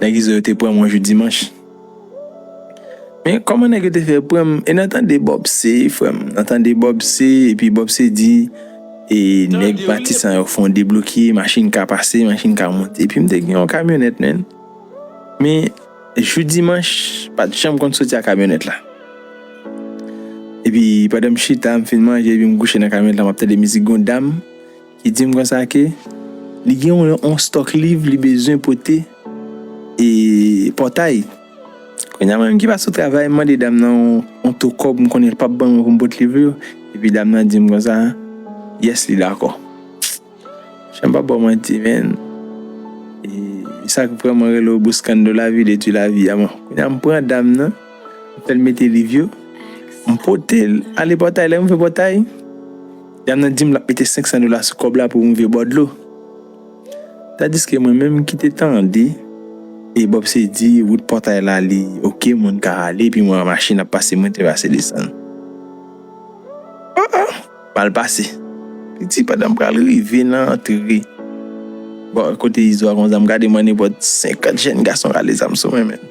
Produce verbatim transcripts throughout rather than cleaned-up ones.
Nèg Izo yo te pran m yon jou dimanch. Men kòman nèg yo te fè pran m? E n a tande Bòb Se, frè m. N a tande Bòb Se, epi Bòb Se di, e nèg Matisan yo fè yon debloke, machin ka pase, machin ka monte. Epi m te gen yon kamyonèt, menn. Men jou dimanch, pa t janm konn soti ak kamyonèt la. Epi pandan m chita, m fin manje, epi m kouche nan kamyonèt la, m ap tande mizik, gon dam ki di m konsa ke li gen yon, yon stòk liv li bezwen pote e Pòtay. Kounye a mwen menm ki pa sou travay, m mande dam nan yon, yon to kòb, m konnen l p ap ban mwen pou m pote liv yo. Epi dam nan di m konsa, yès, li dakò. Jan m pa ba w manti, menn. E sa k vrèman rele w bouskann de la vi, detwi lavi a mwen. Kounye a m pran dam nan, m fè l mete liv yo. M pote l ale Pòtay, lè m rive Pòtay, dam nan di m l ap mete senk san dola sou kòb la pou m rive bò dlo. Tandiske mwen menm ki te tande, e Bòb Se di wout Pòtay la li oke, moun ka ale, epi mwen an machin ap pase, mwen te pase desann. Oh, oh, mal pase. Li di pandan m pral rive nan antre bò kote Izo a konsa, m gade mwen nenpòt senkant jèn gason rale zam sou mwen, menn.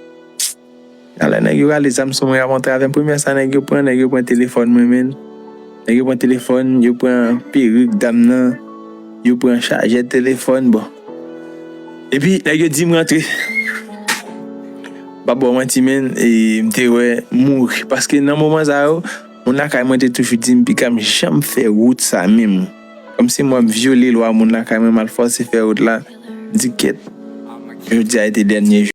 Alò nèg yo rale zam sou mwen, y ap antre avè m. Premye sa nèg yo pran, nèg yo pran telefòn mwen, menn. Nèg yo pran telefòn, yo pran perik dam nan, yo pran chajè telefòn, bon. Epi nèg yo di m rantre. Pa ba w manti, menn, e m te wè mouri. Paske nan moman sa yo, moun lakay mwen te toujou di m, piga m janm fè wout sa menm. Kòmsi m ap vyole lwa moun lakay mwen, m al fòse fè wout la. M di kèt. Jodi a te dènye